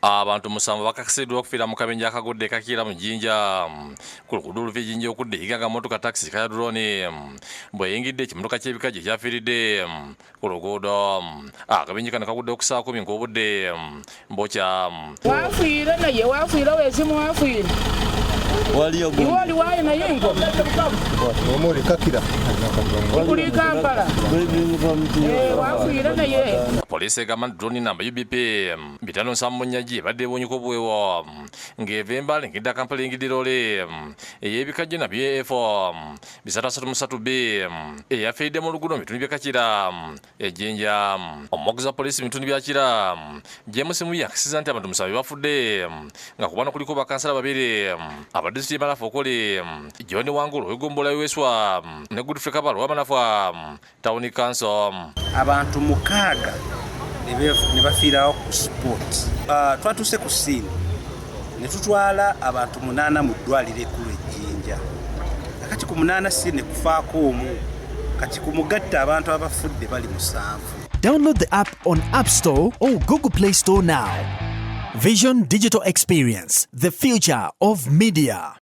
Abantu 7 bakakasiddwa okufiira mu kabenje akagudde kakiira mu Jjinja ku luguudo oluva e Jjinja okudda e Iganga. Motoka takisi kaya drone bweyingidde ekimotoka ky'ebikajjo ekyafiiridde ku luguudo. Akabenje kano kagudde okusaa 10 ng'obudde mbokya. Wafiire naye wafiire wezimu wafiire iwe oli waayo naye ngo Omuli kakira. Kuli Kampala. Wafiire naye. Poliisi egamba nti drone namba UBP 574 G ebadde ewunyuka obuweewo ng'eva Embale ng'edda Kampala eyingidde loole ey'ebikajjo nabyo AF 333 B eyafiiridde mu luguudo mu bitundu by'e Kakira e Jjinja. Omwogezi wa poliisi mu bitundu bya Kira, James Mubi, akisiza nti abantu 7 bafudde nga ku bano kuliko bakansala babiri aba disitulikiti y'e Manafwa okuli John Wangulu ow'eggombolola Weswa ne Godfrey Kabalo owa Manafwa Town Council. Abantu 6 ne bafiirawo ku spot. Twatuuse ku scene ne tutwala abantu 8 mu ddwaliro ekkulu e Jjinja. Kati ku 8 si ne kufaako omu, kati ku mugatta abantu abafudde bali 7. Download the app on App Store or Google Play Store now. Vision Digital Experience, the future of media.